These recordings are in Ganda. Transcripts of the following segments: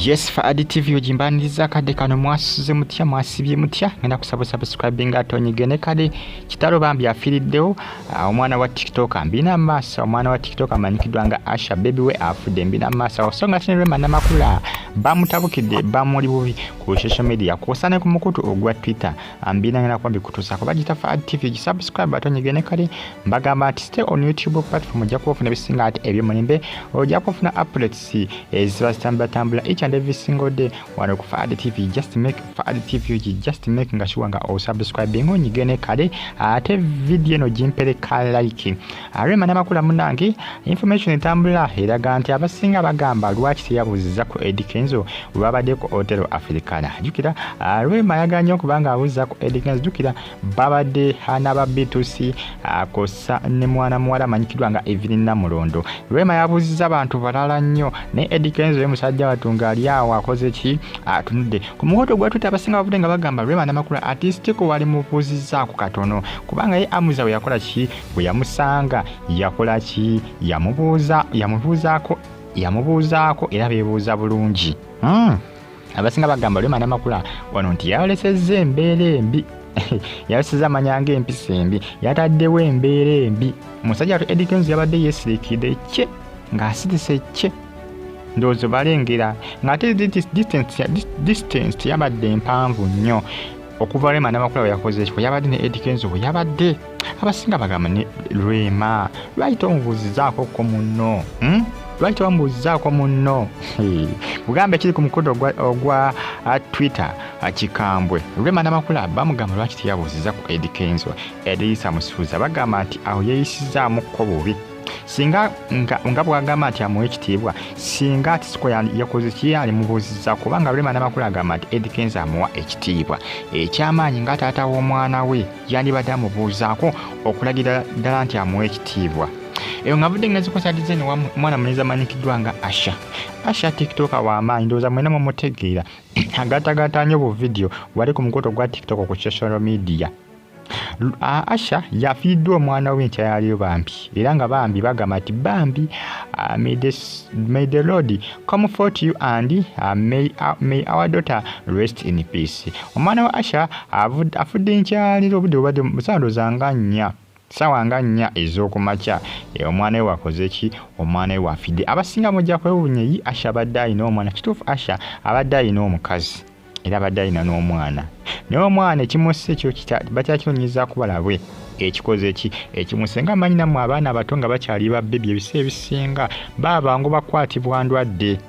Yes, Faadi TV ogimbaniriza akadde kano. Mwasuze mutya? Mwasibye mutya? Ngenda kusaba subscribing ate onyigene kale. Kitalo bambi, afiiriddewo omwana wa TikTok mbina maaso. Omwana wa TikTok amanyikiddwa nga Asha Baby we afudde mbina maaso. So nga kino, Rema Namakula bamutabukidde, bamuli bubi ku social media kwosa ne ku mukutu ogwa Twitter. Mbina ngenda kuba mbikutuusaako. Bagita Faadi TV, gisubscribe ate onyigene kale. Mbagamba nti stay on YouTube platform, ojja kuba ofuna ebisinga ate ebyomulembe, ojja kuba ofuna updates eziba zitambulatambula each and every single day wano ku Faadi TV. Just make Faadi TV, just make nga sure nga osubscribing, onyigene kale, ate video eno gimpereka like. Rema Namakula munange, information etambula eraga nti abasinga bagamba lwaki teyabuuziza ku Eddy Kenzo bwe ku Hotel Africana. Jjukira Rema yaganye okubanga abuuza ku Eddy Kenzo. Jjukira babadde n'aba B2C kosa ne mwana muwala amanyikiddwa nga Evelyn Namulondo. Rema yabuuziza abantu balala nnyo, naye Eddy Kenzo ye musajja wattu ng'ali awo akoze ki? Atunudde ku mukutu gwa Twitter. Abasinga bavudde nga bagamba Rema Namakula artistiko wali mubuuzizaako katono, kubanga ye Amuza bwe yakola ki, bwe yamusanga yakola ki, yamubuuza, yamubuuzaako, yamubuuzaako era beebuuza bulungi. Abasinga bagamba Rema Namakula wano nti yalesezza embeera embi, yalesezza amanya ng'empisa embi, yataddewo embeera embi. Musajja watu Eddy Kenzo yabadde yeesirikidde kye ng'asirise kye, ndowooza balengera ng'ate distance teyabadde mpanvu nnyo okuva Rema Namakula bwe yakoze ekifo yabadde ne Eddy Kenzo bwe yabadde. Abasinga bagamba ne Rema lwaki tomubuuzizaako ko munno, Lwaki tomubuuzizaako munno? Bugambe ekiri ku mukutu ogwa Twitter kikambwe. Rema Namakula bamugamba lwaki teyabuuziza ku Eddy Kenzo. Edirisa Musuuza bagamba nti awo yeeyisizaamuko bubi. Singa nga bwagamba nti amuwa ekitiibwa, singa atisiko yakoze ki, alimubuuziza, kubanga Rema Namakula agamba nti Eddy Kenzo amuwa ekitiibwa ekyamaanyi nga taata w'omwana we, yandibadde amubuuzaako okulagira ddala nti amuwa ekitiibwa. Eyo nga vudde ngazikosa design wa mwana mulenzi amanyikiddwa nga Asha. Asha TikToker w'amaanyi, ndowooza mwena mumutegeera, agattagatta nnyo bu video wali ku mukutu gwa TikTok, ku social media. Asha yafiiriddwa omwana we enkya yaliyo bambi, era nga bambi bagamba nti bambi may the Lord comfort you and may our daughter rest in peace. Omwana wa Asha afudde nkyaliro, obudde bubadde musandoza nga 4, ssaawa nga 4 ez'okumakya. Omwana we wakoze ki? Omwana we wafidde. Abasinga mujja kwewuunya, yi Asha abadde alina omwana? Kituufu, Asha abadde alina omukazi era abadde alina n'omwana, naye omwana ekimusse ekyo bakyakinonyezaako balabwe ekikoze ki ekimuse. Nga manyi nammwe abaana abato nga bakyali ba baby, ebiseera ebisinga baabangu bakwatibwa ndwadde,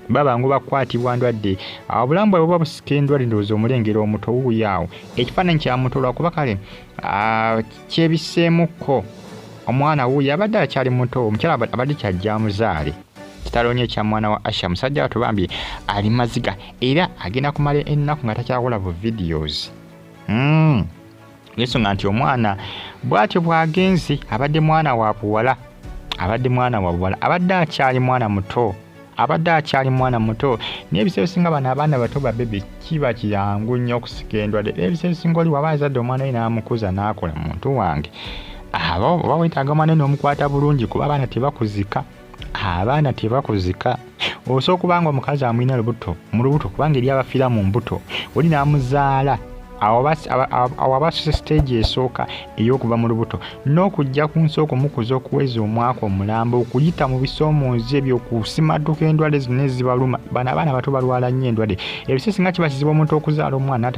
babangu bakwatibwa ndwadde. Awo obulamu bwabwe buba busika endwadde. Ndowooza omulengera omuto wuuyo awo, ekifaananyi kya muto, lwakuba kale kyebiseemukko. Omwana wuuyo abadde akyali muto, omukyala abadde kyajja amuzaale. Kitalo nnyo ekya mwana wa Asha. Musajja wattu bambi ali maziga, era agenda kumala ennaku nga takyakola bu videos. Ensonga nti omwana bw'atyo bw'agenze, abadde mwana wa buwala, abadde mwana wa buwala, abadde akyali mwana muto, abadde akyali mwana muto. Naye ebiseera ebisinga bano abaana bato ba baby kiba kiyangu nnyo okusika endwadde. Era ebiseera ebisinga oli waba azadde omwana we n'amukuza n'akola muntu wange, aba oba weetaaga omwana we n'omukwata bulungi, kuba abaana tebakuzika, abaana tebakuzika. Osobola okuba nga omukazi amulina lubuto mu lubuto, kubanga eri abafiira mu mbuto, oli n'amuzaala awo aba asuse stage esooka ey'okuva mu lubuto n'okujja ku nsi, okumukuza okuweza omwaka omulamba, okuyita mu bisoomoozi ebyo, okusimadduka endwadde zonna ezibaluma. Bano abaana bato balwala nnyo endwadde. Ebiseera singa kiba kizibu omuntu okuzaala omwana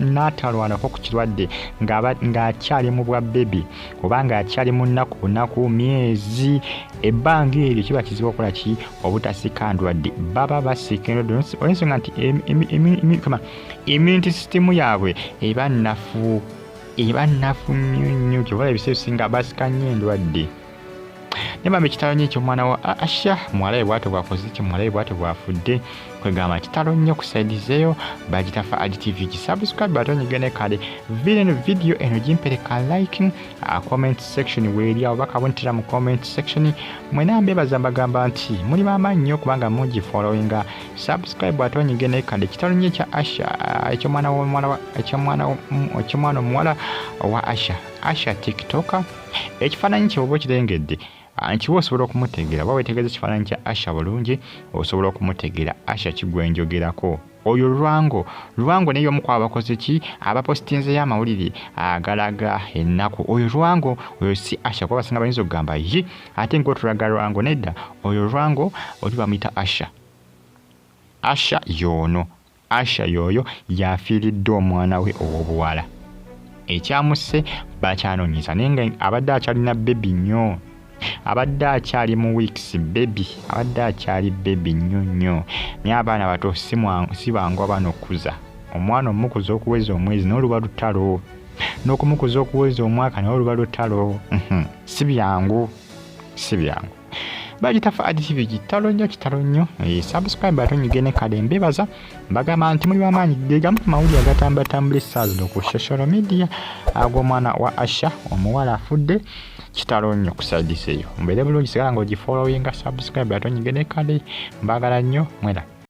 n'atalwalako ku kirwadde ng'akyali mu bwa baby oba ng'akyali mu nnaku bunaku, myezi, ebbanga eryo kiba kizibu okukola ki? Obutasika ndwadde. Baba basika endwadde olw'ensonga nti immunity system yaabwe eba nnafu, eba nnafu nnyo nnyo. Kyovala ebiseera ebisinga basika nnyo endwadde. Naye bambi kitalo nnyo ekyomwana wa Asha. Muwala we bwatyo bwakoze ki, muwala we bwatyo bwafudde. Kwegamba kitalo nnyo ku side zeeyo. Bagita Faadi TV, gisubscribe ate onyigene kale. Video eno, video eno gimpereka like, comment section weeri awo, bakabuntira mu comment section. Mwena mbebaza, mbagamba nti muli bamaanyi nnyo kubanga mugifollowinga. Subscribe ate onyigene kale. Kitalo nnyo ekya Asha, ekyomwana ekyomwana omuwala wa Asha, Asha TikToker. Ekifaananyi kye oba okirengedde. Nkiwa osobola okumutegeera oba wetegereza ekifaananyi kya Asha bulungi osobola okumutegeera Asha ki gwe njogerako. Oyo Lwango, Lwango naye y'omu ku abakoze ki abapositinzeyo amawulire agalaga ennaku. Oyo Lwango oyo si Asha kuba abasinga bayinza okugamba yi ate ng'otulaga Lwango nedda, oyo Lwango oli bamuyita Asha. Asha y'ono. Asha y'oyo y'afiiriddwa omwana we ow'obuwala. Ekyamusse bakyanoonyeza naye nga abadde akyalina bbebi nnyo. Abadde akyali mu weeks bbebi, abadde akyali bbebi nnyo nnyo. Naye abaana bato si bangu abaana okukuza. Omwana omukuza okuweza omwezi naye luba lutalo. N'okumukuza okuweza omwaka naye luba lutalo. Si byangu, si byangu. Bagita Fuad TV kitalo nnyo kitalo nnyo. Eh, subscribe ate onyige ne kale mbebaza mbagamba nti muli bamaanyi gegamu ku mawulire agatambatambula essaawa zino ku social media ag'omwana wa Asha omuwala afudde kitalo nnyo ku side eyo. Mubeere bulungi sigala ng'ogifollowinga subscribe ate onyige ne kale mbagala nnyo mwera.